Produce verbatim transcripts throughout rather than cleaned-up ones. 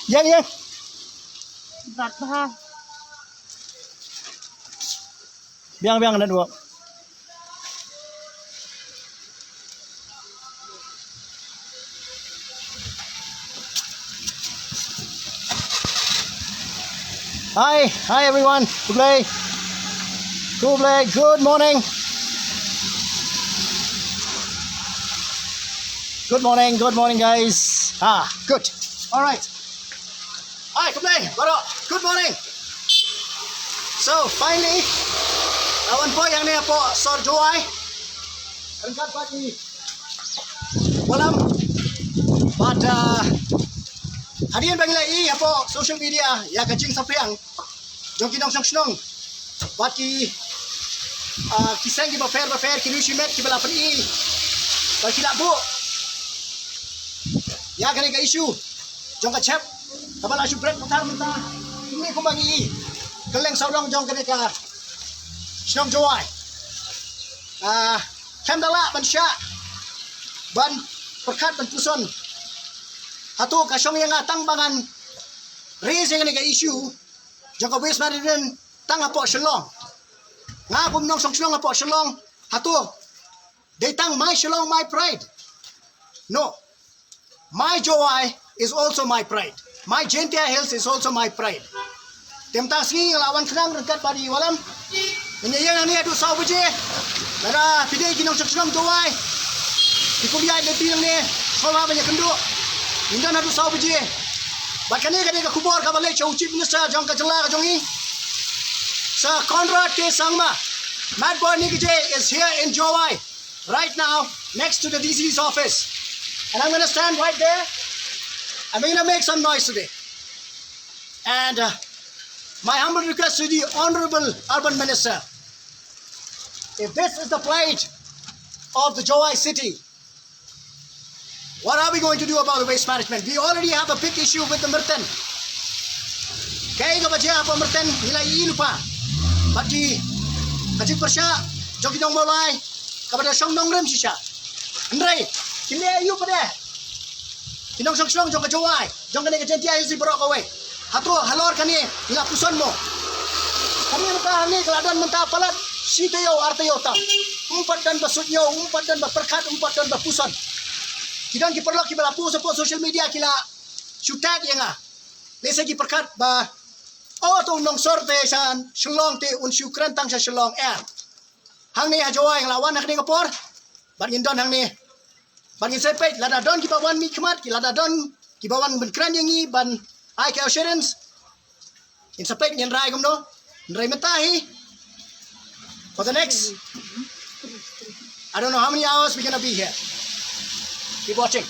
Yang, yang. Bad bha. Biang, biang, network. Hi, hi everyone. Khublei. Khublei. Good morning. Good morning, good morning, guys. Ah, good. All right. Hi, khublei. Baroh. Good morning. So, finally, la wan poi hangne hapoh sor Jowai. Ryngkat bad i Wallam. Bad, uh, hadien ba ngi la ïohi hapoh social media ïa ka jingsaphriang jong ki nongshong shnong bad ki, ah, ki seng kiba pher bapher, ki riewshimet kiba la pyni ba ki la buh ïa kane ka issue jong ka jhep kaba la shu bret pathar mynta. Kumne kumba ngi i kylleng sawdong jong kane ka shnong Jowai. Ah, khlem da lah ban shah ban pyrkhat ban puson. Hato ka shong ïa nga tang ba ngan raise ïa kane ka issue jong ka waste management tang hapoh Shillong. Nga kum nongshong shnong hapoh Shillong, hato dei tang my Shillong my pride? No. My Jowai is also my pride. My Jaintia Hills is also my pride. Te mynta ka sngi nga la wan khnang ryngkat bad i Wallam. Ngin ïa ïeng hangne haduh saw baje. Lada phi dei ki nongshong shnong Jowai, phi kum ïaid lynti nangne, sngewbha ban ïakynduh. Ngin don haduh saw baje. Bad kane ka dei ka khubor kaba leit sha u Chief Minister jong ka jylla ka jong ngi, Sir Conrad K Sangma. Mat Boy Nikje is here in Jowai right now, next to the D C's office. And I'm gonna stand right there. I'm gonna make some noise today. And, uh, my humble request to the Honorable Urban Minister, if this is the plight of the Jowai city, what are we going to do about the waste management? We already have a big issue with the Myrten. Kaei kaba jia hapoh Myrten ngi la ïohi lypa. Bad ki, ka jingpyrshah jong ki nong Mawlai kaba da shong nongrim shisha. Hynrei kim ïohi pat de ki nongshong shnong jong ka Jowai, jong kane ka Jaintia Hills baroh kawei. Hato halor kane ngi la puson mo? Kane mynta hangne ka la don mynta palat shi taïew ar taïew tam. Ym pat don ba suidñiew, ym pat don ba pyrkhat, ym pat don ba puson. Ki don ki paralok kiba la post hapoh social media, ki la shu tag ïa nga. Lehse ki pyrkhat ba, oh, to u nongsor te sha Shillong te un shu kren tang sha Shillong. Em. Hangne ha Jowai nga la wan ha kane ka por. Bad ngin don hangne. Bad ngin sa peit lada don kiba wan mihkhmat, ki lada don kiba wan ban kren ïa ngi, ban ai ka assurance. Ngin sa peit ngin rai kumno. Ngin rai mynta hi. For the next, I don't know how many hours we're gonna be here. Keep watching.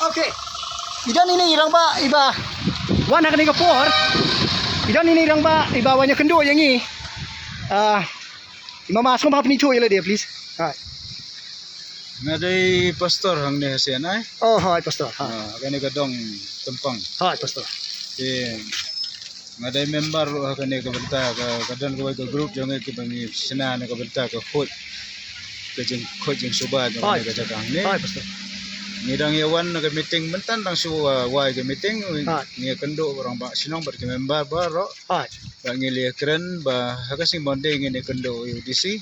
Okay. I don ine i rangbah iba wan ha kane ka por. I don ine i rangbah iba wan ïakynduh ïa ngi. Ah, i mama, sngewbha pynithuh ïa lade, please. Hai. Nga dei pastor hangne ha Sian ai. Oh, hai, pastor. Hai. Ah, kane ka dong Tympang. Hai, pastor. Te nga dei member ruh ha kane ka bynta ka, ka don kawei ka group jong ngi kiba ngi shna na ka bynta ka khuid, ka jingkhuid jingsuba jong kane ka jaka hangne. Hai, pastor. Ngi dang ïa wan na ka meeting mynta, dang shu, uh, wai ka meeting. Ngi ïa kynduh rangbah shnong bad ki member baroh. Ba ngi la ïa kren ba ha ka sngi Monday ngin ïa kynduh ïa u D C.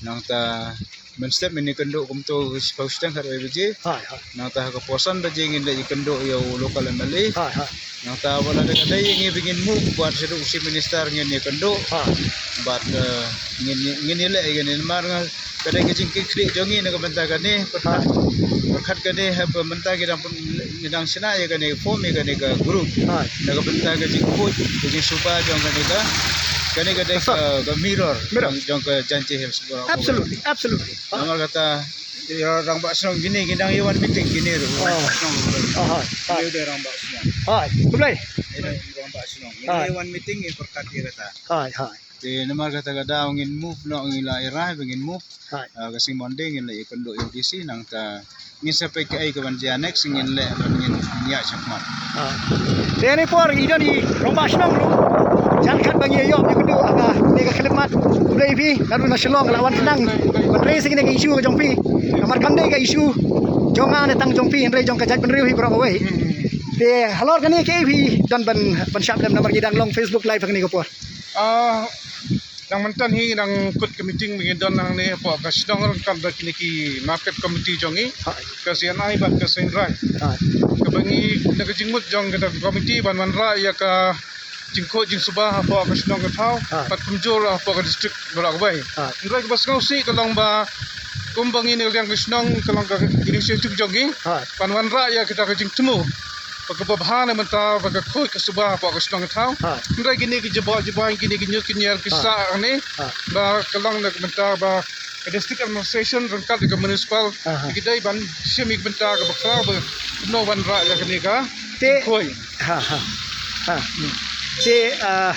Nangta mynstep ngin ïa kynduh kumto shiphew shiteng khatwei baje. Nangta ha ka por san baje ngin la ïa kynduh ïa u local M L A. Nangta wat la da ka dei ïa ngi ba ngin move, wat shaduh u Chief Minister ngin ïa kynduh. Bad, eh, ngin, ngin ïa leh ïa kane namar nga ka dei ka jingkitkhlieh jong ngi na ka bynta kane. Pyrkhat, pyrkhat kane ha ka bynta ki dang pyn-, ngi dang shna ïa kane ka form, ïa kane ka group. Na ka bynta ka jingkhuid, ka jingsuba jong kane ka, kane ka dei ka, ka mirror jong, jong ka Jaintia Hills baroh. Absolutely, absolutely. Namar kata, ïa rangbah shnong kine, ki dang ïa wan meeting kine ruh. Rangbah shnong ruh. Kine dei rangbah shnong. Khublei. Kine dei rangbah shnong. Kine ïa wan meeting, ïa pyrkhat ïa kata. Te namar kata ka daw ngin move noh, ngi la ïa rai ba ngin move. Ah, ka sngi Monday ngin la ïa kynduh ïa u D C, nangta ngin sa peit kaei kaban jia next, ngin leh bad ngin ïaid shakhmat. Te ha kane por i don i rangbah shnong ruh. Jan kat ba ngi ïa ïoh ïa kynduh ha kane ka khyllipmat. Khublei ïa phi naduh na Shillong la wan khnang ban raise ïa kane ka issue ka jong phi. Namar kam dei ka issue jong nga ne tang jong phi, hynrei jong ka jaitbynriew hi baroh kawei. Te halor kane kaei phi don ban, ban shah lem namar ngi dang long Facebook Live ha kane ka por. Ah, dang mynta hi ngi dang kut ka meeting ba ngi don hangne hapoh ka shnong ryngkat bad kine ki market committee jong ngi, ka C N I bad ka Seiñ Raij. Kaba ngi na ka jingmut jong ka committee ban wanrah ïa ka jingkhuid jingsuba hapoh ka shnong ka thaw bad kumjuh hapoh ka district baroh kawei. Hynrei kaba sngewsih ka long ba kumba ngi na ka liang ka shnong ka long ka initiative jong ngi ban wanrah ïa kata ka jingthmu ba kaba bha na mynta ba ka khuid ka suba hapoh ka shnong ka thaw. Hynrei kine ki jubab jubab kine ki ñiut ki ñiar ki sah hangne ba ka long na ka mynta ba ka district administration ryngkat ka municipal ki dei ban shim ïa ka bynta kaba khraw ba kumno wanrah ïa kane ka khuid. Te, ah,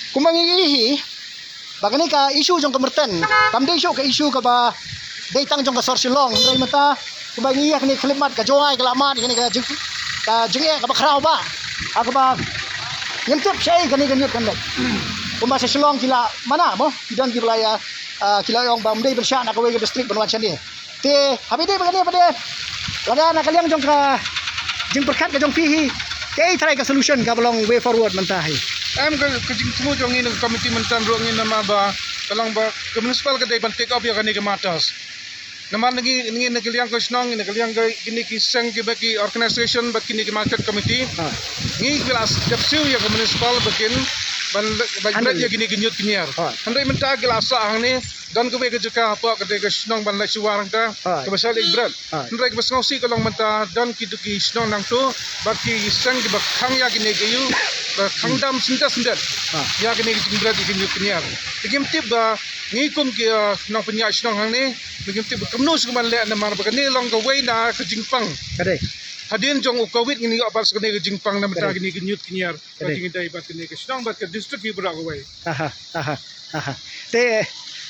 kumba ngi ïohi hi, ba kane ka issue jong ka myrten kam dei shuh ka issue kaba dei tang jong ka sor Shillong, hynrei mynta kumba ngi ïohi ha kane ka khyllipmat ka Jowai ka la mad ïa kane ka jing, ka jingeh kaba khraw bha. Ha kaba ngim tip shaei kane ka ñiut kan leit. Kumba sha Shillong ki la mana mo, ki don kiba la ïa, ah, ki la ong ba ym dei ban shah na kawei ka district ban wan shane. Te haba ïadei bad kane pat, lada na ka liang jong ka jingpyrkhat ka jong phi hi, kaei trai ka solution kaba long way forward mynta hi? Em, ka, ka jingthmu jong ngi na ka committee mynta ruh ngi namar ba ka long ba ka municipal ka dei ban take up ïa kane ka matters. Namar ngi, ngi na ka liang ka shnong, ngi na ka liang ka kine ki seng kiba ki organisation bad kine ki market committee, ngi ki la dep siew ïa ka municipal ba kin ban, ban bret ïa kine ki ñiut ki ñiar. Hynrei mynta ki la sah hangne, don kawei ka jaka hapoh kata ka shnong ban leit shuwa rangta kaba sha leit bret. Hynrei kaba sngewsih ka long mynta don kito ki shnong nangto bad ki seng kiba khang ïa kine ki ïew, ba khang dam syndet syndet ïa kine ki jingbret ïa ki ñiut ki ñiar. Te ngim tip ba ngi kum ki, ah, nongpynïaid shnong hangne, ngim tip ba kumno shu ban leh namar ba kane long kawei na ka jingpang. Hadien jong u covid ngin ïoh pat sa kane ka jingpang na mynta kine ki ñiut ki ñiar. Ka jingïadei bad kane ka shnong bad ka district hi baroh kawei. Te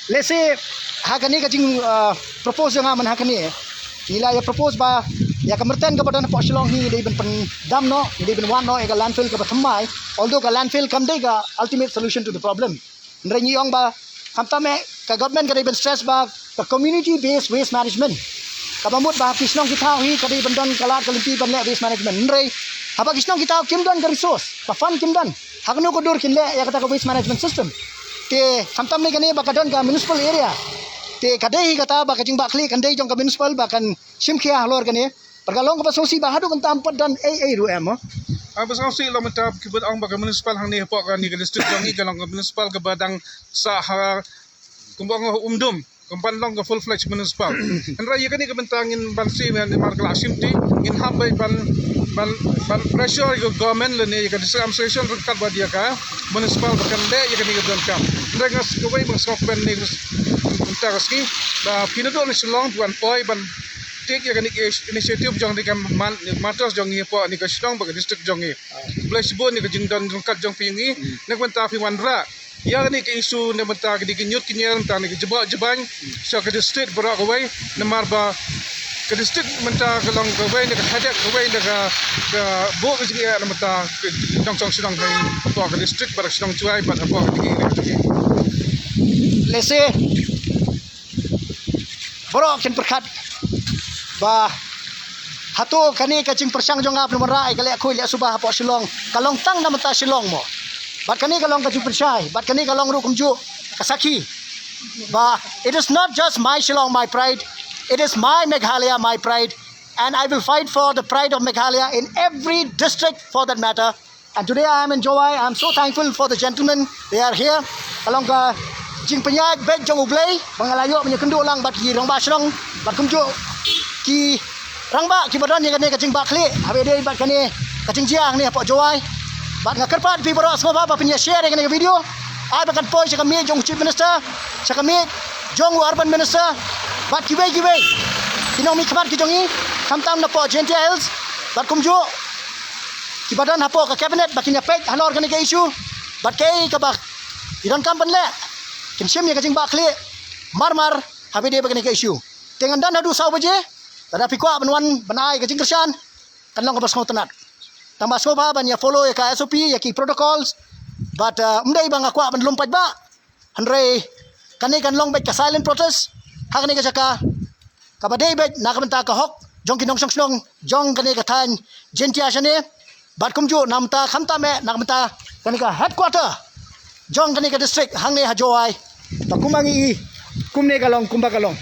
lehse ha kane ka jing, ah, propose jong nga man ha kane, ngi la ïa propose ba ïa ka myrten kaba don hapoh Shillong hi ngi dei ban pyndam noh, ngi dei ban wad noh ïa ka landfill kaba thymmai. Although ka landfill kam dei ka ultimate solution to the problem, hynrei ngi ong ba khamtam eh ka government ka dei ban stress ba ka community based waste management. Kaba mut ba ki shnong ki thaw hi ka dei ban don ka lad ka lynti ban leh waste management. Hynrei haba ki shnong ki thaw kim don ka resource, ka fund kim don, ha kano ka dur kin leh ïa kata ka waste management system? Te khamtam lei kane ba ka don ka municipal area. Te ka dei hi kata ba ka jingbahkhlieh kan dei jong ka municipal ba kan shim khia halor kane. Bad ka long kaba sngewsih ba haduh mynta ym pat don ei ei ruh em. Ah, ba sngewsih long mynta kiba ong ba ka municipal hangne hapoh kane ka district jong ngi ka long ka municipal kaba dang sah ha, kumba ong ha Umdum, kam pat long ka full fledged municipal. Hynrei ïa kane ka bynta ngin ban siew namar ka la shim ti, ngin hap ban, ban, ban pressure ïa ka government lane ïa ka district administration ryngkat bad ïa ka municipal ba kan leh ïa kane ka donkam. Hynrei nga sngew kawei ba nga sngewkmen ne ka bynta ka sngi ba phi naduh na Shillong phi wan poi ban take ïa kane ka initiative jong kane ka man, matters jong ngi hapoh kane ka shnong bad ka district jong ngi. Khublei shibun ïa ka jingdon ryngkat jong phi ïa ngi na ka bynta phi wanrah ïa kane ka issue na ka bynta kine ki ñiut ki ñiar, na ka bynta kane ka jubab jubab sha ka district baroh kawei, namar ba ka district mynta ka long kawei na ka headache kawei na ka, ka buh ka jingeh na ka bynta ka nongshong shnong hapoh ka district bad ka shnong Jowai bad hapoh ka district. Lehse baroh kin pyrkhat ba Hato kane ka jingpyrshang jong nga pynwanrah ïa ka leh khuid leh suba hapoh Shillong ka long tang na bynta Shillong mo? Bad kane ka long ka jingpynshai, bad kane ka long ruh kumjuh ka sakhi ba it is not just my Shillong my pride, it is my Meghalaya my pride, and I will fight for the pride of Meghalaya in every district for that matter. And today I am in Jowai. I am so thankful for the gentlemen. They are here. Ka long ka jingpynïaid beit jong U Blei ba nga la ïoh ban ïakynduh lang bad ki rangbah shnong bad kumjuh ki rangbah kiba don ïa kane ka jingbah khlieh haba ïadei bad kane ka jingjia hangne hapoh Jowai. Bad nga kyrpad phi baroh sngewbha ba phin ïa share ïa kane ka video. Ai ba kan poi sha ka miej jong u Chief Minister, sha ka miej jong u Urban Minister bad kiwei kiwei ki nongmihkhmat ki jong ngi, khamtam napoh Jaintia Hills bad kumjuh kiba don hapoh ka cabinet ba kin ïa peit halor kane ka issue. Bad kaei kaba ki donkam ban leh, kin shim ïa ka jingbah khlieh marmar haba ïadei bad kane ka issue. Te ngan don haduh saw baje. Lada phi kwah ban wan ban ai ka jingkyrshan, kan long kaba sngewtynnat. Tang ba sngewbha ban ïa follow ïa ka S O P, ïa ki protocols. Bad, uh, ym dei ba nga kwah ban lum paidbah. Hynrei kane kan long beit ka silent protest ha kane ka jaka kaba dei beit na ka bynta ka hok jong ki nongshong shnong jong kane ka thaiñ Jaintia shane. Bad kumjuh na ka bynta khamtam eh na ka bynta kane ka headquarter jong kane ka district hangne ha Jowai. Ba kumba ngi i kumne ka long, kumba ka long.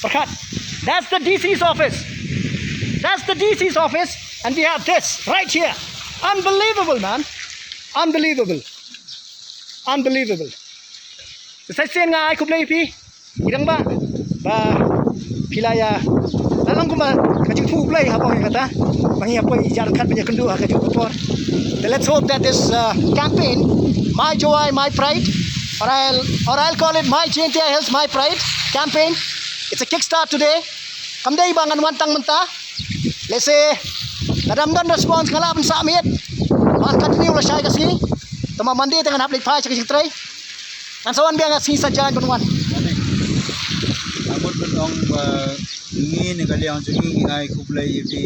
Pyrkhat. That's the D C's office. That's the D C's office. And we have this right here. Unbelievable, man. Unbelievable. Unbelievable. Sa shisien nga ai khublei ïa phi ki rangbah ba phi la ïa la long kumba ka jingphuh U Blei ha kata ba ngi ïa poi jar khat ban ïakynduh ha ka juh ka por. Then let's hope that this, uh, campaign, My Jowai, My Pride, or I'll, or I'll call it My Jaintia Hills, My Pride campaign, it's a kickstart today. Kam dei ba ngan wan tang mynta. Let's say, lada ym don response nga lah ban sah miet ban continue lashai ka sngi. Tangba Monday te ngan hap leit phai sha ka jingtrei. Ngan sa wan biang ha ka sngi Saitjaiñ ban wan. Nga mut ban ong ba ngi na ka liang jong ngi ngi ai khublei ïa phi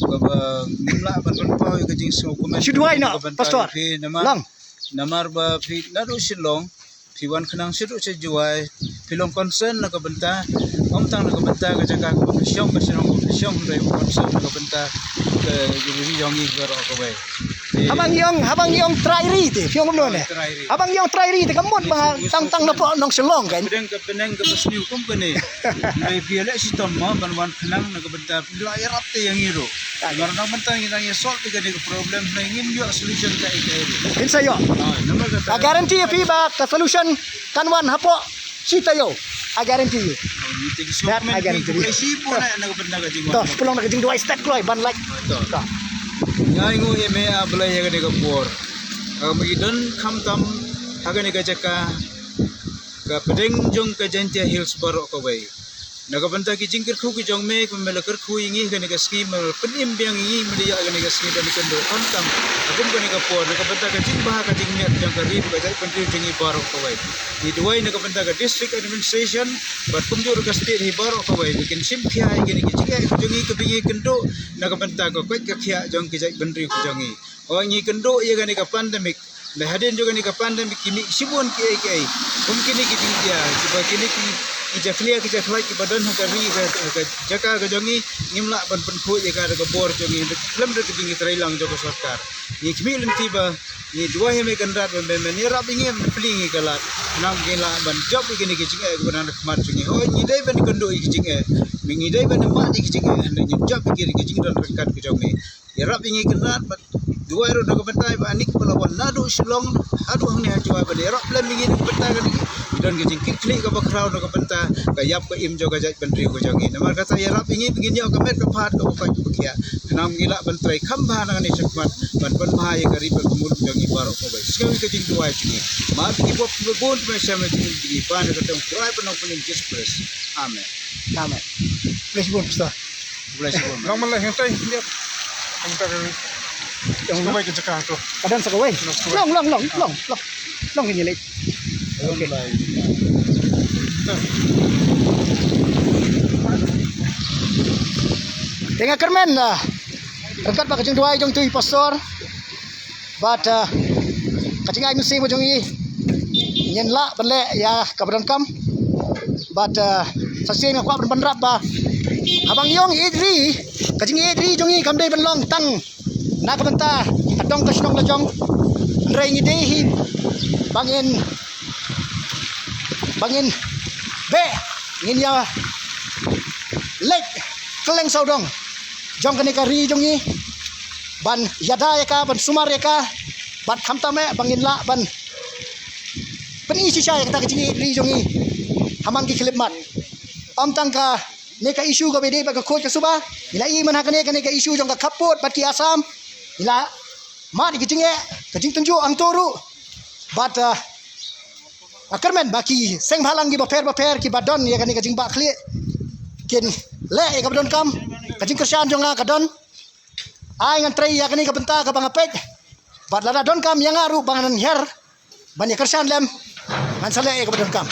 kaba ngim lah ban pynpaw ïa ka jingsngewkmen. Shu duwai noh, Pastor. Namar, namar ba phi naduh Shillong phi wan khnang shaduh sha Jowai, phi long concern na ka bynta, ym tang na ka bynta ka jaka kaba phi shong, ka shnong kaba phi shong, hynrei concern na ka bynta ka jong ngi baroh kawei. Haba ngi ong, haba ngi ong trai ri te, phi ong kumno ne? Trai ri. Haba ngi ong trai ri te ka mut ba tang tang na pdeng nong Shillong kan. Pdeng ka pdeng kaba sniew kum kane. Hynrei phi leh shitom mo ban wan khnang na ka bynta phi la ïarap te ïa ngi ruh. Namar na ka bynta ngi nang ïa solve te kane ka problem hynrei ngim ïoh solution kaei kaei ruh. Phin sa ïoh. Ah, namar kata. Nga guarantee ïa phi ba ka solution kan wan hapoh shi taïew. I guarantee you. That I guarantee you. To, pynlong na ka jingduwai step kloi ban like. To. Nga ainguh ïa me A Blei ïa kane ka por. Ka ba ngi don khamtam ha kane ka jaka ka pdeng jong ka Jaintia Hills baroh kawei. Na ka bynta ki jingkyrkhu ki jong me, kumba me la kyrkhu ïa ngi ha kane ka sngi, me la pynim biang ïa ngi, me la ïoh ha kane ka sngi ban ïakynduh khamtam ha kum kane ka por, na ka bynta ka jingbha ka jingmiat jong ka ri bad ka jaitbynriew jong ngi baroh kawei. Ngi duwai na ka bynta ka district administration bad kumjuh ruh ka state hi baroh kawei ba kin shim khia ïa kine ki jingeh ki jong ngi kiba ngi ïakynduh na ka bynta ka koit ka khiah jong ki jaitbynriew ki jong ngi. Hooid, ngi ïakynduh ïa kane ka pandemic. Lehse hadien jong kane ka pandemic ki mih shibun kiei kiei. Kum kine ki jingïa kiba kine ki, ki jakhlia ki jakhlait kiba don ha ka ri, ka, ka jaka ka jong ngi, ngim lah ban pynkhuid ïa ka da ka bor jong ngi, khlem da ka jingïatreilang jong ka sorkar. Ngi khmih lynti ba ngi duwai ha me Kynrad ba me, men ïarap ïa ngi, men plie ïa ngi ka lad. Khnang ba ngin lah ban jop ïa kine ki jingeh kiba don ha khmat jong ngi. Hooid, ngi dei ban ïakynduh ïa ki jingeh, ngi dei ban mad ïa ki jingeh, hynrei ngin jop ïa ki, ki jingdon ryngkat ki jong me. Ïarap ïa ngi Kynrad bad duwai ruh na ka bynta ba ha kine kiba la wan naduh Shillong haduh hangne ha Jowai ban ïarap lem ïa ngi na ka bynta kane. Ngi don ka jingkitkhlieh kaba khraw na ka bynta ka ïap ka im jong ka jaitbynriew ka jong ngi. Namar kata ïarap ïa ngi ba ngin ïoh ka met ka phad kaba koit kaba khiah. Khnang ba ngin lah ban trei kham bha na kane shakhmat ban pynbha ïa ka ri bad ka mut jong ngi baroh kawei. Sngewbha ïa ka jingduwai jong ngi. Map ïa ngi bun bun, ba shem ïa ngi, ba na ka kyrteng U Trai bad U Nongpynim Jisu Khrist. Amen. Amen. Bless you, Pastor. Bless you, man. Long man la hangtai, liat. Hangtai. Long, long. Ka bai ka jaka tu. Ka don sa kawei. Long, long, long, long, long. Long ini leh. Okay. Te nga kyrmen, ah, ryngkat bad ka jingduwai jong utu i pastor. Bad, ah, ka jingai mynsiem jong ngi, ngin lah ban leh ïa kaba donkam. Bad, uh, sa shisien nga kwah ban, ban rap ba haba ngi ong ïeit ri, ka jingïeit ri jong ngi kam dei ban long tang na ka bynta ka dong ka shnong la jong. Hynrei ngi dei hi ba ngin, ba ngin beh, ngin ïa leit kylleng sawdong jong kane ka ri jong ngi, ban ïada ïa ka, ban sumar ïa ka, bad khamtam eh ba ngin lah ban pyni shisha ïa kata ka jingïeit ri jong ngi ha man ki khyllipmat. Ym tang kane ka issue kaba ïadei bad ka khuid ka suba, ngi la ïohi mynta ha kane, kane ka issue jong ka khappud bad ki Assam, ngi la mad ïa ka jingeh, ka jingtynjuh hangto ruh. Bad, uh, nga kyrmen ba ki seng bhalang kiba pher bapher kiba don ïa kane ka jingbah khlieh kin leh ïa kaba donkam. Ka jingkyrshan jong nga ka don, ai ngan trei ïa kane ka bynta kaba nga peit. Bad lada donkam ïa nga ruh ba ngan hiar ban ïa kyrshan lem, ngan sa leh ïa kaba donkam.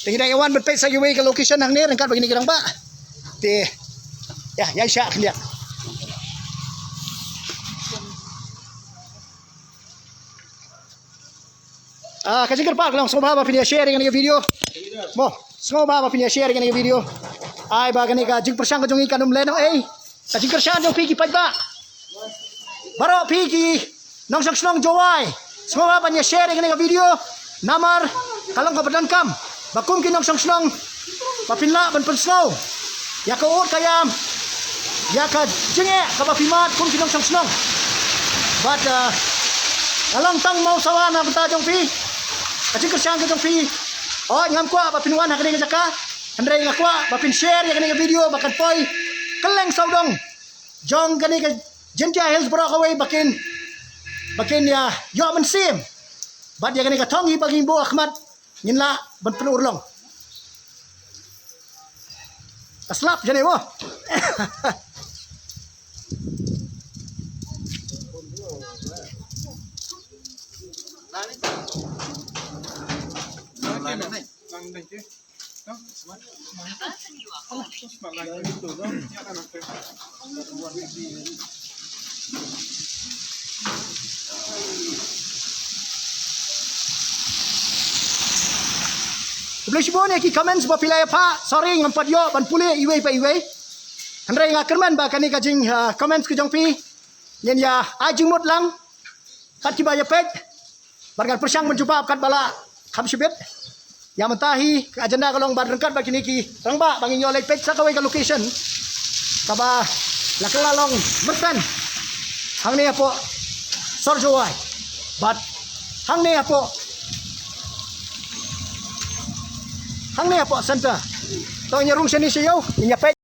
Te ngi dang ïa wan ban peit sa kiwei ka location hangne ryngkat bad kine ki rangbah. Te ïa, ïa shah khyndiat. Ah, ka jingkyrpad ka long sngewbha ba phin ïa share ïa kane ka video. Mo, sngewbha ba phin ïa share ïa kane ka video. Ai ba kane ka jingpyrshang ka jong ngi kan ym leh noh ei. Ka jingkyrshan jong phi ki paidbah baroh, phi ki nongshong shnong Jowai, sngewbha ban ïa share ïa kane ka video. Namar ka long kaba donkam ba kum ki nongshong shnong ba phin lah ban pynsngew ïa ka ud ka ïam, ïa ka jingeh kaba phi mad kum ki nongshong shnong. Bad, uh, nga long tang mawsawa na bynta jong phi, ka jingkyrshan ka jong phi. Oi, ngam kwah ba phin wan ha kane ka jaka, hynrei nga kwah ba phin share ïa kane ka video ba kan poi kylleng sawdong jong kane ka Jaintia Hills baroh kawei ba kin, ba kin ïa ïoh mynsiem. Bad ïa kane ka thong hi ba ngin buh ha khmat ngin lah ban pynurlong. Ka slap jane mo. Khublei shibun ïa ki comments ba phi la ïa phah. Sorry ngam pat ïoh ban pule iwei pa iwei. Hynrei nga kyrmen ba kane ka jing, ah, comments ka jong phi ngin ïa ai jingmut lang kat kiba ïa peit. Bad ngan pyrshang ban jubab katba lah kham shibit. Ïa mynta hi ka agenda ka long bad ryngkat bad kine ki rangbah ba ngin ïoh leit peit sa kawei ka location kaba la kylla long myrpen hangne hapoh sor Jowai bad hangne hapoh, hangne hapoh center. To ngin ïa rung shane sha ïew, ngin ïa peit.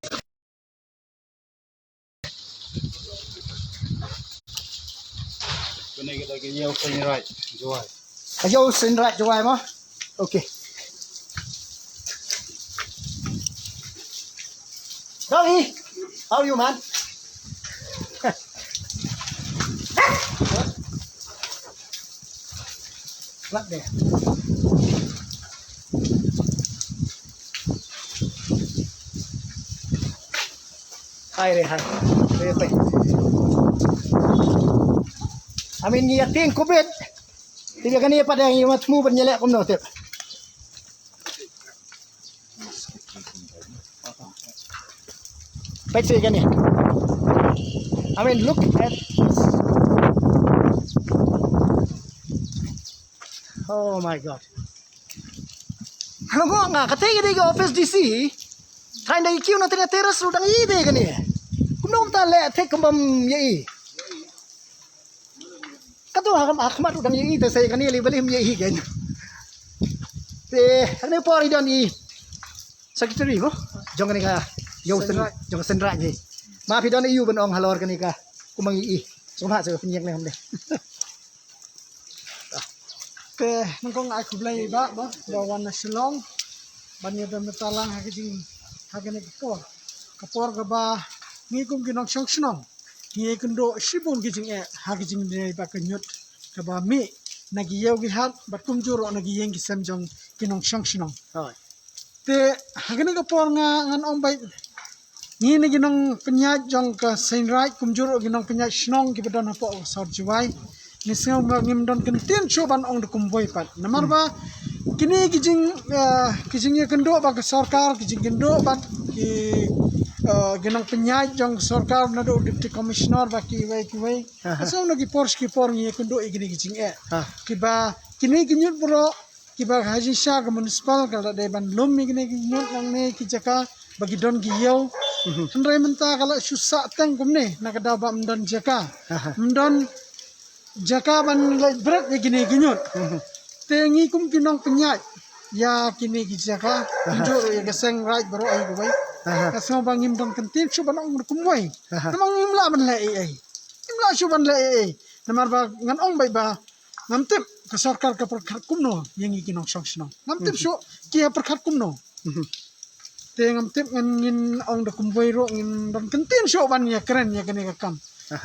Kane ka dei ka ïew Seiñ Raij Jowai. Ka ïew Seiñ Raij Jowai mo. Okay. Dong Yi, how are you, man? Lap deh. Hai re hai. Re pe. Amin ngi yating kubit. Tiga kani apa dah ngi mat mu ban nyelek kumno tip. Peit sa ïa kane. I mean, look at this. Oh my God. Halo mo nga, kata ka dei ka office D C. Thain da ki kiew na teng terrace ruh dang ïohi kane. Kumno kumta leh thik kumba ym ïohi. Kato ha kam, ha khmat ruh dang ïohi, te sa ïa kane lei balei ym ïohi kein. Te hangne por i don i secretary mo jong kane ka ïew Seiñ Raij, jong ka Seiñ Raij hi. Ma phi don i ïew ban ong halor kane ka kumba ngi ïohi. Sngewbha sa pynïeng lei hom de. Te nyngkong ai khublei ba, ba, ba wan na Shillong ban ïa don bynta lang ha ka jing, ha kane ka por. Ka por kaba ngi kum ki nongshong shnong ngi ïakynduh shibun ki jingeh ha ka jingdei bad ka ñiut kaba mih na ki ïew ki hat bad kumjuh ruh na ki ïing ki sem jong ki nongshong shnong. Hooid. Te ha kane ka por nga ngan ong ba ngi na ki nongpynïaid jong ka Seiñ Raij kumjuh ruh ki nongpynïaid shnong kiba don hapoh ka sor Jowai, ngi sngew ba ngim don kyntien shuh ban ong da kumwei pat. Namar ba Kine ki jing, eh, ki jingïakynduh ba ka sorkar, ki jingkynduh ba ki, eh, ki nongpynïaid jong ka sorkar, naduh Deputy Commissioner ba kiwei kiwei. Ka song na ki por ki por ngi ïakynduh ïa kine ki jingeh. Kiba kine ki ñiut baroh kiba ha jingshisha ka municipal ka la dei ban lum ïa kine ki ñiut nangne ki jaka ba ki don ki ïew. Hynrei mynta ka la shu sah teng kumne na ka daw ba ym don jaka. Ym don jaka ban leit bret ïa kine ki ñiut. Te ngi kum ki nongpynïaid ïa kine ki jaka, ngi ju ruh ïa ka seng raid baroh ïa kawei. Ka sngewbha ngim don kyntien shuh ban ong kumwei. Namar ngim lah ban leh ei ei. Ngim lah shuh ban leh ei ei. Namar ba ngan ong beit ba ngam tip ka sorkar ka pyrkhat kumno ïa ngi ki nongshong shnong. Ngam tip shuh ki ïa pyrkhat kumno. Te ngam tip ngan ngin ong da kumwei ruh ngim don kyntien shuh ban ïakren ïa kane ka kam.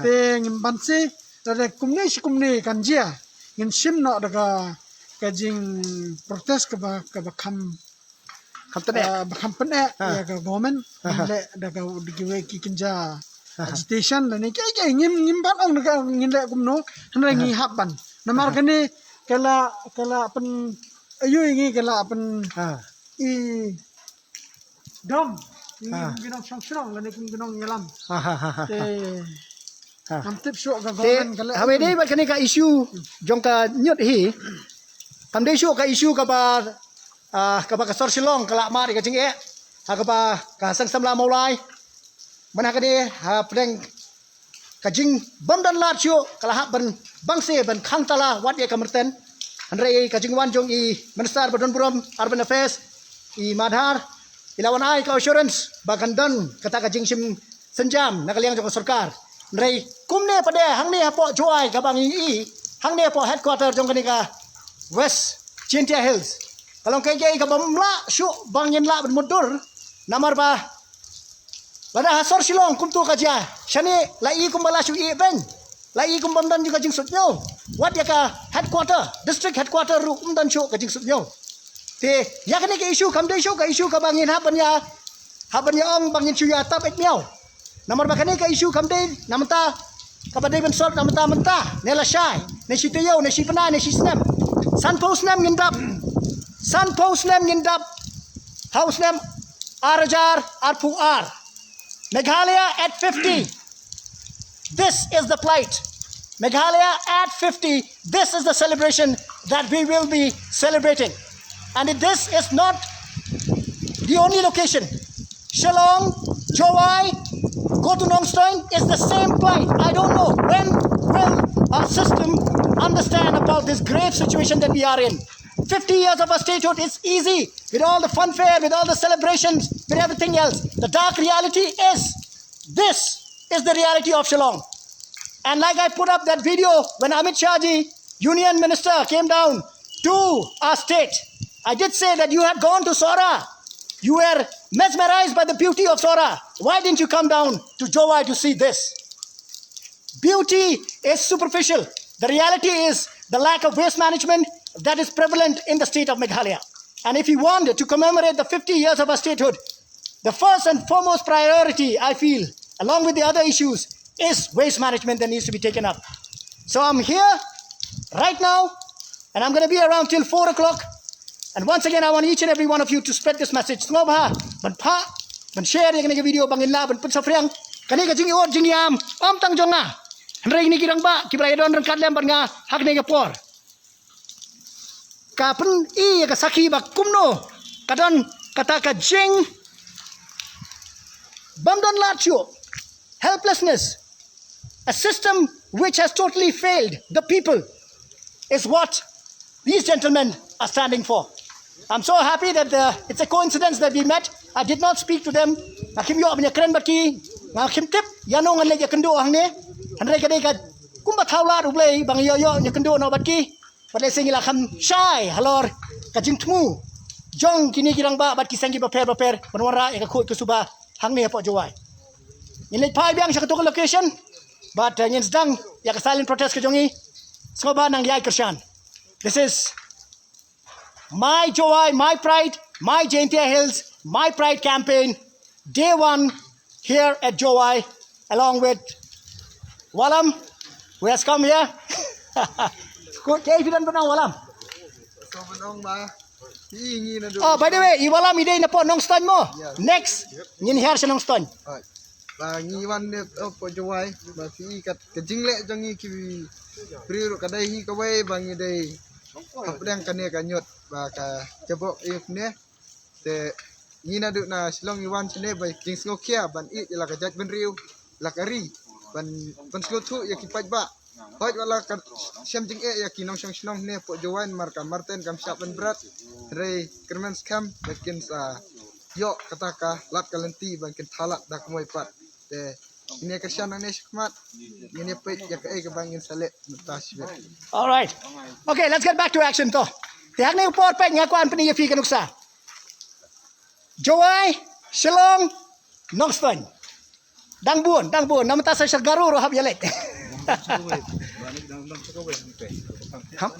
Te ngim banse lada kumne shi kumne kan jia ngin shim noh da ka, ka jing protest kaba, kaba kham, kham tyneh, ah, ba kham pyneh ïa ka government. Ngin leh da ka, da kiwei ki kynja agitation lane kiei kiei, ngim, ngim pat ong da ka ngin leh kumno. Hynrei ngi hap ban, namar kane ka la, ka la pyn, aiu ïa ngi, ka la pyn i dom kum ki nongshong shnong lane kum ki nongïalam. Te ngam tip shuh ka government ka leh. Haba dei bad kane ka issue jong ka ñiut hi, kam dei shuh ka issue kaba, ah, kaba ka sor Shillong ka la mad ïa ka jingeh ha kaba ka seng samla Mawlai. Mynta kane ha pdeng ka jingbym don lad shuh ka la hap ban bangse ban khang tala wat ïa ka myrten. Hynrei ka jingwan jong i Minister ba don burom Urban Affairs, i Madhar, i la wan ai ka assurance ba kan don kata ka jingshim synjam na ka liang jong ka sorkar. Hynrei kumne pat de hangne hapoh Jowai kaba ngi i, hangne hapoh headquarter jong kane ka West Jaintia Hills, ka long kaei kaei kaba ym lah shuh ba ngin lah ban mutdur. Namar ba lada ha sor Shillong kumto ka jia, shane la i kumba la shu i beiñ, la i kumba ym don ka jingsngewthuh. Wat ïa ka headquarter, district headquarter ruh ym don shuh ka jingsngewthuh. Te ïa kane ka issue kam dei shuh ka issue kaba ngin hap ban ïa, hap ban ïa ong ba ngin shu ïa tap eit miaw. Namar ba kane ka issue kam dei na mynta kaba dei ban solve na mynta mynta, ne lashai, ne shi taïew, ne shi bnai, ne shi snem. Sanphew snem ngin dap. Sanphew snem ngin dap ha u snem ar hajar arphew ar. Meghalaya at fifty. This is the plight. Meghalaya at fifty. This is the celebration that we will be celebrating. And this is not the only location. Shillong, Jowai, go to Nongstoin is the same plight. I don't know when will our system understand about this grave situation that we are in. Fifty years of our statehood is easy with all the funfare, with all the celebrations, with everything else. The dark reality is this is the reality of Shillong. And like I put up that video when Amit Shah ji, Union Minister, came down to our state, I did say that you had gone to Sohra. You were mesmerized by the beauty of Sohra. Why didn't you come down to Jowai to see this? Beauty is superficial. The reality is the lack of waste management that is prevalent in the state of Meghalaya. And if we want to commemorate the fifty years of our statehood, the first and foremost priority, I feel, along with the other issues, is waste management that needs to be taken up. So I'm here right now, and I'm gonna be around till four o'clock. And once again, I want each and every one of you to spread this message. Sngewbha ban phah, ban share ïa kane ka video, ba ngin lah ban pynsaphriang kane ka jingïoh jingïam, ym tang jong nga, hynrei kine ki rangbah kiba la ïadon ryngkat lem bad nga ha kane ka por. Ka pyni ïa ka sakhi ba kumno ka don kata ka jing bym don lad shuh, helplessness, a system which has totally failed the people is what these gentlemen are standing for. I'm so happy that, uh, it's a coincidence that we met. I did not speak to them. Nga kim ïoh ban ïakren bad ki, nga kim tip ïano ngan leit ïakynduh hangne. Hynrei ka dei ka kumba thaw lad U Blei ba nga ïoh ïoh ïakynduh noh bad ki. Bad lehse ngi la kham shai halor ka jingthmu jong kine ki rangbah bad ki seng kiba pher bapher ban wanrah ïa ka khuid ka suba hangne hapoh Jowai. Ngin leit phai biang sha kato ka location bad, uh, ngin sdang ïa ka silent protest ka jong ngi. Sngewbha nang ïai kyrshan. This is My Jowai, My Pride, My Jaintia Hills, My Pride campaign, day one here at Jowai, along with Wallam, who has come here. Ko, kaei phi don ban ong, Wallam? Sa ban ong ba Ï ngi na du. Oh, by the way, i Wallam i dei na pdeng Nongstoiñ mo. Yes. Next, ngin hiar sha Nongstoiñ. Hooid. Ba ngi wan ne, oh, pdeng Jowai. Ba phi kat ka jingleh jong ngi ki briew ruh ka dei hi kawei ba ngi dei hapdeng kane ka ñiut ba ka jaboh ïa ne. Te ngi naduh na Shillong ngi wan shane ba jingsngewkhia ban ïeit ïa la ka jaitbynriew, la ka ri, ban, ban sngewthuh ïa ki paidbah. Hooid, wat la ka shem jingeh ïa ki nongshong shnong ne pdeng Jowai namar ka Marten kam shah ban bret. Hynrei kyrmen skhem ba kin sa ïoh kata ka lad ka lynti ba kin thalat da kumwei pat. Te ngin ïa kyrshan nangne shakhmat, ngin ïa peit ïa kaei kaba ngin sa leh mynta shibit. All right. Okay, let's get back to action to. Te hangne u por peit nga kwah ban pyni ïa phi ka nuksa. Jowai, Shillong, Nongstoiñ. Dang bun, dang bun. Namar ta sa sha Garo ruh hap ïaleit. Ham,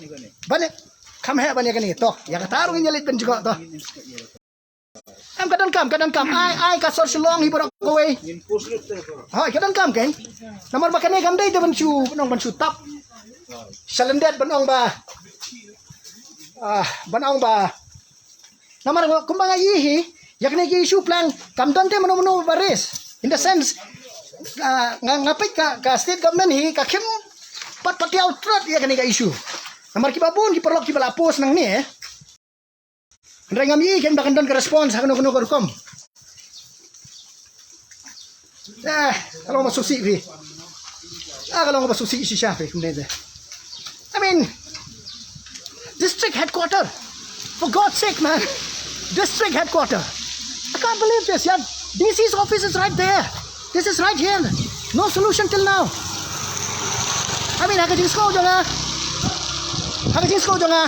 ban ïa, kham heh ban ïa kane. To, ïa kata ruh ngin ïaleit ban jngoh to. Em, ka donkam, ka donkam. Ai, ai, ka sor Shillong hi baroh kawei. Hooid, ka donkam kein. Namar ba kane kam dei te ban shu, nong ban shu tap. Sha lyndet ban ong ba. Ah, ban ong ba. Namar kumba nga ïohi, ïa kane ki issue plang, kam don te mano mano ba raise. In the sense, ah, nga, nga peit ka, ka state government hi, ka khim pat patiaw trot ïa kane ka issue. Namar kiba bun ki paralok kiba la post nangne, eh. Hynrei ngam ïohi kein ba kan don ka response ha kano kano ka rukom. Eh, ka long ba sngewsih phi. Ah, ka long ba sngewsih shisha phi kumne te. I mean, district headquarter. For God's sake, man. District headquarter. I can't believe this, yeah. D C's office is right there. This is right here. No solution till now. I mean, ha ka jingsngew jong nga. Ha ka jingsngew jong nga.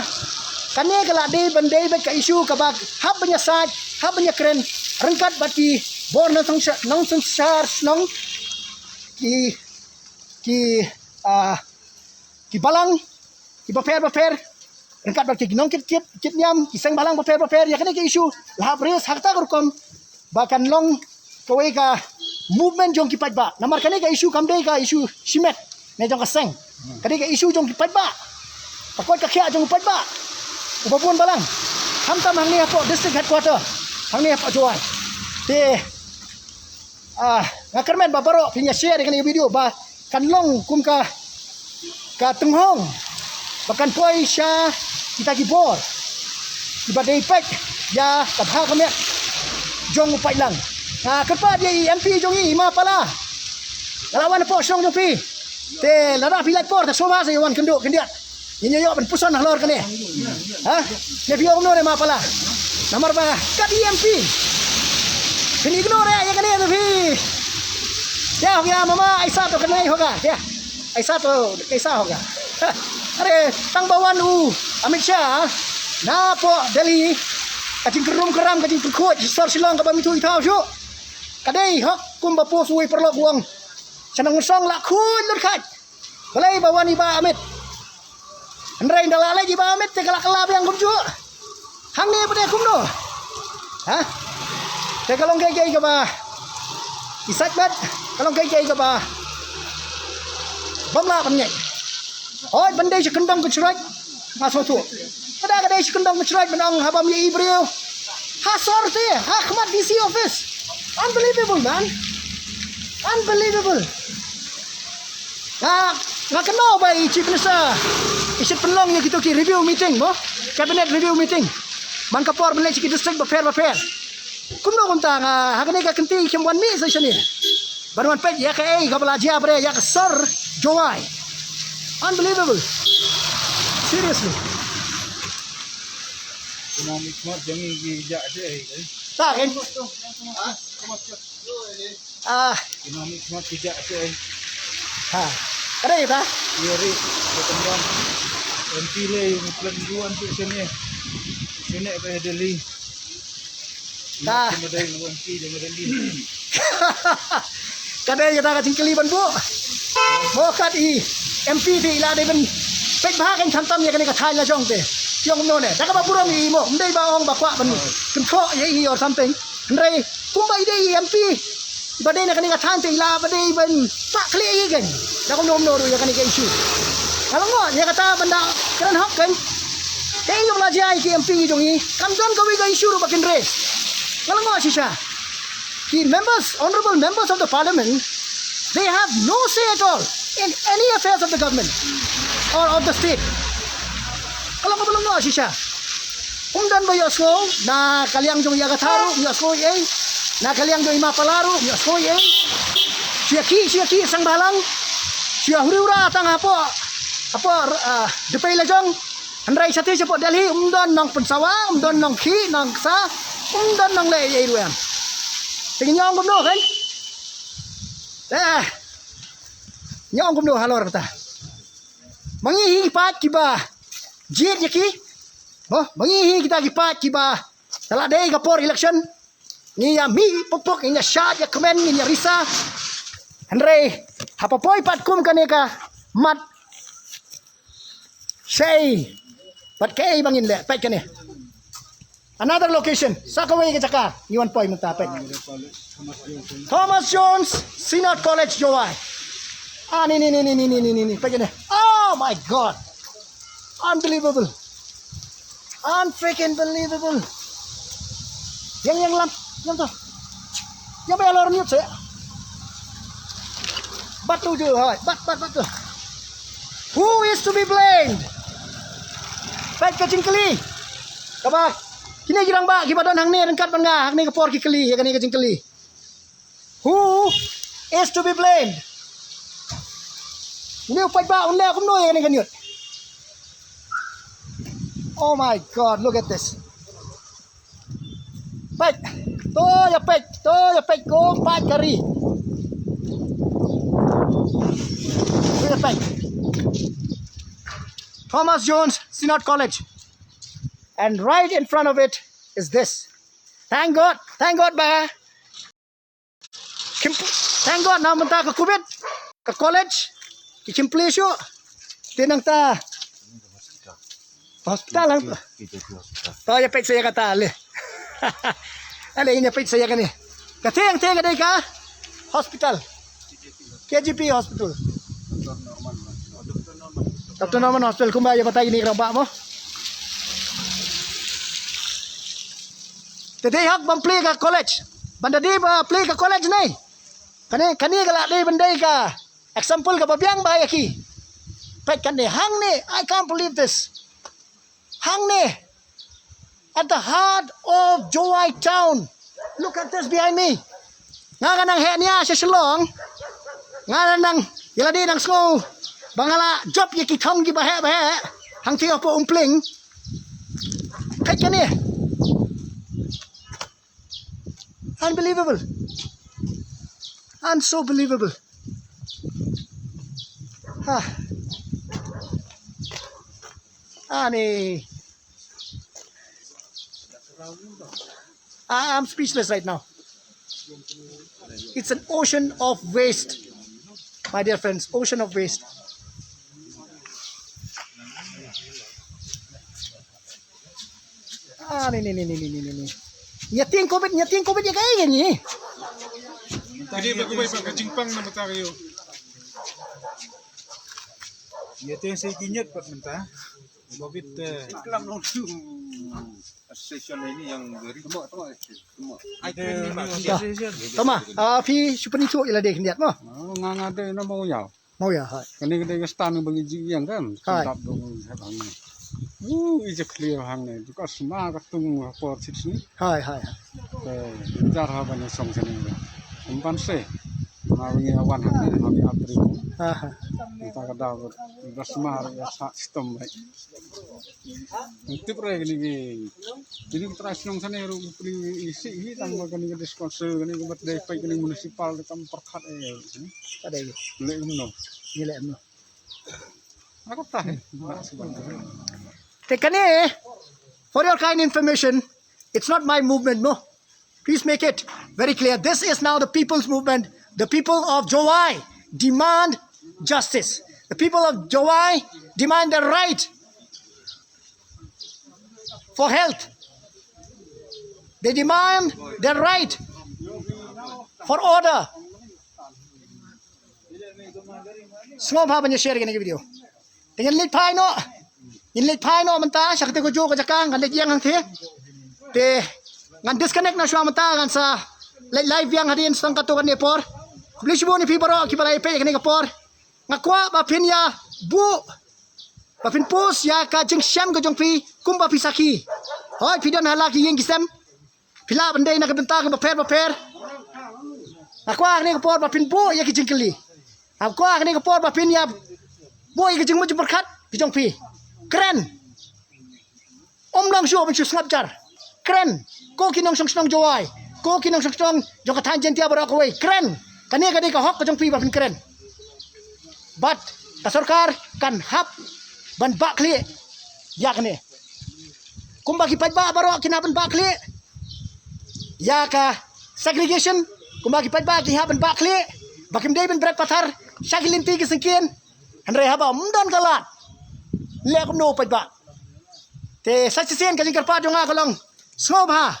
Kane ka la dei ban dei bad ka issue kaba hap ban ïasaid, hap ban ïakren ryngkat bad ki bor nongsynshar, nongsynshar shnong, ki, ki, ah, ki balang, ki bapher bapher, ryngkat bad ki nongkit kit, kit niam, ki seng balang bapher bapher, ïa kane ka issue la hap raise ha kata ka rukom ba kan long kawei ka movement jong ki paidbah. Namar kane ka issue kam dei ka issue shimet ne jong ka seng. Ka dei ka issue jong ki paidbah. Ka koit ka khiah jong ki paidbah. Uba bun balang. Khamtam hangne hapoh district headquarter. Hangne hapoh Jowai. Te, ah, nga kyrmen ba baroh phin ïa share ïa kane ka video ba kan long kum ka, ka tynghong ba kan poi sha kita ki bor kiba dei peit ïa ka bha ka miat jong u paidlang. Nga kyrpad ïa i M P jong ngi, i Ma Pala. Nga la wan hapoh shnong jong phi. Te lada phi lait por te sngewbha sa ïa wan kynduh khyndiat. Ngin ïa ïoh ban puson halor kane. Ha? Te phi ong kumno re Ma Pala? Namar ba ka dei M P. Phin ignore ïa kane te phi. Te ho gaya mama, aisa to kane ho gaya. Te aisa to, aisa ho gaya. Are, tang ba wan u Amit Shah napoh Delhi, ka jingkyrrum kyrram, ka jingpyrkhuid sor Shillong kaba mithuh ithaw shuh. Ka dei hok kumba post uwei paralok u ong. Sha Nongmynsong la khuid lut khat. Balei ba wan i Bah Amit? Hynrei ynda la leit i Bah Amit te ka la kylla biang kumjuh. Hangne pat te kumno? Ha? Te ka long kaei kaei kaba i sait met, ka long kaei kaei kaba bym lah ban ngeit. Hooid, ban dei sha kyndong ka Shillong nga sngewthuh. Ka da ka dei sha kyndong ka Shillong ban ong haba ym ïohi briew ha sor te, ha khmat D C office. Unbelievable, man. Unbelievable. Nga, nga kynmaw ba i Chief Minister i shait pynlong ïa kito ki review meeting mo, cabinet review meeting. Man ka por ban leit sha ki district bapher bapher. Kumno kumta nga ha kane ka kynti kim wan mih sa shane ban wan peit ïa kaei kaba la jia bad ïa ka sor Jowai. Unbelievable. Seriously. Kino mih khmat jong ngi ki jah te ai. Ta kan. Ah. Kino mih khmat ki jah te ai. Ha. Ka dei ta? Ïa ri, ïa tendang. M P le, ïa plan duan tu sini. Sini ba Delhi. Ta. Ka dei kata ka jingkylli ban buh. Mo kat i M P te i la dei ban peit bha kan khamtam ïa kane ka thaiñ la jong te. Ki ong kumno ne. Da kaba burom i mo. Ym dei ba ong ba kwah ban kynthoh ïa i or something. Hynrei kumba i dei i M P ba dei na kane ka thaiñ te i la ba dei ban pah khlieh ïa i kan. Da kumno kumno ruh ïa kane ka issue. Ka long mo ïa kata ban da kren hok kan. Ei, ïa la jia ki M P jong i, kam don kawei ka issue ruh ba kin raise. Nga la ong shisha. Ki members, honorable members of the parliament, they have no say at all in any affairs of the government or of the state. Ka long kaba long shisha. Um don ba ïohsngew na ka liang jong ïa ka thaw ruh, ïohsngew ei. Na ka liang jong i ma Pala ruh, ïohsngew ei. Shu ïa ki, shu ïa ki sang bhalang. Shu ïa huri hura tang hapoh, hapoh, ah, dpei la jong. Hynrei shatei shapoh Delhi, um don nongpynsawa, um don nongkhih, nongksa, um don nongleh ei ei ruh em. Te ngi ong kumno kan? Eh. Ngi ong kumno halor kata. Ma ngi hi ki paid kiba jied ïa ki. Mo, ma ngi hi kita ki paid kiba, te la dei ka por election, ngi ïa mih pok pok, ngi ïa shad ïa kmen, ngi ïa risa. Hynrei haba poi pat kum kane ka mat, shei pat kaei ba ngin leh, peit kane. Another location. Sa kawei ka jaka ngi wan poi mynta, peit. Thomas Jones Synod College, Jowai. Ah, ni ni ni ni ni ni ni ni ni. Peit kane. Oh my God. Unbelievable. Unfreaking believable. Ïeng, ïeng lam, ïeng to. Ïeng ba ïalor ñiut seh. Bat tu ju, hoi, bat, bat, bat tu. Who is to be blamed? Peit ka jingkylli. Kaba kine ki rangbah kiba don hangne ryngkat bad nga, hangne ka por ki kylli ïa kane ka jingkylli. Who is to be blamed? Une u paidbah un leh kumno ïa kane ka ñiut? Oh my God, look at this. Peit. To ïa peit, to ïa peit ko paid ka ri. To ïa peit. Thomas Jones Synod College. And right in front of it is this. Thank God, thank God ba Kim, thank God na mynta ka covid, ka college ki kim plie shuh. Te nangta hospital lang. To ïa peit sa ïa kata le. Ale ïa peit sa ïa kane. Ka tieng tieng ka dei ka hospital. K G P hospital. Doctor Norman Hospital kumba ïa batai ïa kine ki rangbah mo. Te dei hok ban plie ka college. Ban da dei ba plie ka college ne. Kane, kane ka la dei ban dei ka example kaba biang ba ïa ki. Peit kane hangne, I can't believe this. Hangne, at the heart of Jowai town. Look at this behind me. Nga ka nang heh nia sha Shillong. Nga nang ïa lade nang sngew ba nga la jop ïa ki thong kiba heh ba heh. Hangtei hapoh Umpling. Peit kane. Unbelievable. Unso believable. Ha. Ani. I- I'm speechless right now. It's an ocean of waste. My dear friends, ocean of waste. Ah, ni ni ni ni ni ni ni. Ïa tieng covid, ïa tieng covid ïa kaei ïa ngi. Kane ba kumba ba ka jingpang na mata ka ïoh. Ïa tieng sa ki ñiut pat mynta. Covid, eh, klam long tu. Association ini yang beri. Tama, tama, tama. Ai, kren ni, Pak. Tama, ah, phi shu pynithuh ïa lade khyndiat mo. Oh, nga nga de na mo ïa. Mo ïa, hai. Kane ka dei ka stand ba ngi ju ïeng kan. Hai. Dap dong, hai bang. Uh, i ja clear hangne. Tu ka sma ka tung ha por sit sini. Hai, hai, hai. Te jar ha ban song sini. Kumpan se. Ma ngi awan hangne, ha ngi atri. Ha, ha. Kita ka dau ba sma ri ya sa sistem, hai. Tip re kini ki. Kini ki trai shnong sane ru pli isi hi tang ba kini ki disponsor kini ki birthday pai kini municipal de kam perkhat eh. Ka dei. Le kumno. Ni le kumno. Aku tah. Te kane, for your kind information, it's not my movement, no. Please make it very clear. This is now the people's movement. The people of Jowai demand justice. The people of Jowai demand the right for health. They demand the right for order. Sngewbha ban ïa share kane ka video. Te ngin leit phai noh. Ngin leit phai noh mynta sha kata ka juh ka jaka, ngan leit ïeng hangtei. Te ngan disconnect noh shuwa mynta, ngan sa leit live biang hadien sa tang katto katne por. Khublei shibun ïa phi baroh kiba la ïa peit ïa kane ka por. Nga kwah ba phin ïa buh, ba phin post ïa ka jingshem ka jong phi kumba phi sakhi. Hooid, phi don ha la ki ïing ki sem, phi lah ban dei na ka bynta kaba pher bapher. Nga kwah ha kane ka por ba phin buh ïa ki jingkylli. Nga kwah ha kane ka por ba phin ïa buh ïa ki jingmut jingpyrkhat ki jong phi. Kren. Ym long shuh ban shu sngap jar. Kren. Ko ki nongshong shnong Jowai, ko ki nongshong shnong jong ka thaiñ Jaintia baroh kawei, kren. Kane ka dei ka hok ka jong phi ba phin kren. Bad ka sorkar kan hap ban bah khlieh ïa kane. Kumba ki paidbah baroh ki hap ban bah khlieh ïa ka segregation, kumba ki paidbah ki hap ban bah khlieh ba kim dei ban bret pathar sha ki lynti ki syngkien. Hynrei haba ym don ka lad, leh kumno paidbah? Te sa shisien ka jingkyrpad jong nga ka long, sngewbha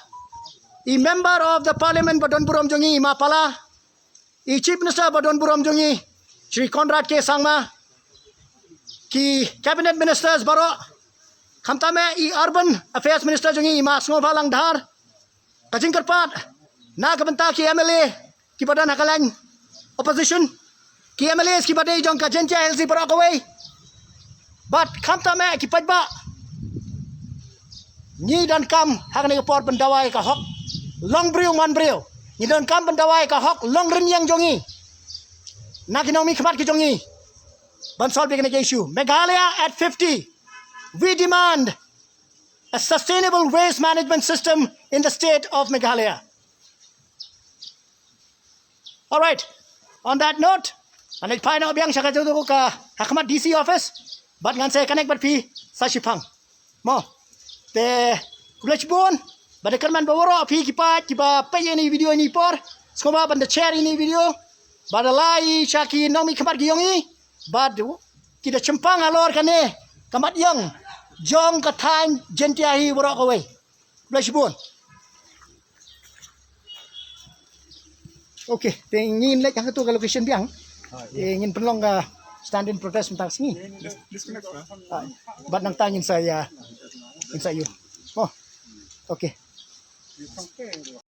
i Member of the Parliament ba don burom jong ngi, i Ma Pala, i Chief Minister ba don burom jong ngi, Shri Conrad K Sangma, ki Cabinet Ministers baroh, khamtam eh i Urban Affairs Minister jong ngi, i Ma Sngewbhalang Dhar. Ka jingkyrpad na ka bynta ki M L A kiba don ha ka line opposition, ki M L As kiba dei jong ka Jaintia Hills baroh kawei, bad khamtam eh ki paidbah. Ngi donkam ha kane ka por ban dawa ïa ka hok long briew man briew. Ngi donkam ban dawa ïa ka hok long rynïeng jong ngi na ki nongmihkhmat ki jong ngi ban solve ïa kane ka issue. Meghalaya at fifty. We demand a sustainable waste management system in the state of Meghalaya. All right. On that note, ngan leit phai noh biang sha kata ka ha khmat D C office, bad ngan sa connect bad phi sa shiphang. Mo. Te khublei shibun. Bad kyrmen ba waroh phi ki paid kiba peit ïa ine i video ine i por, sngewbha ban da share ine i video, bad da like sha ki nongmihkhmat ki jong ngi, bad ki da shempang halor kane ka mat ïong jong ka thaiñ Jaintia hi baroh kawei. Khublei shibun. Okay, te ngin leit ha kato ka location biang. Te ngin pynlong ka stand in protest mynta ka sngi. Ah, bad nangta ngin sa ïa, ngin sa ïa. Oh. Okay.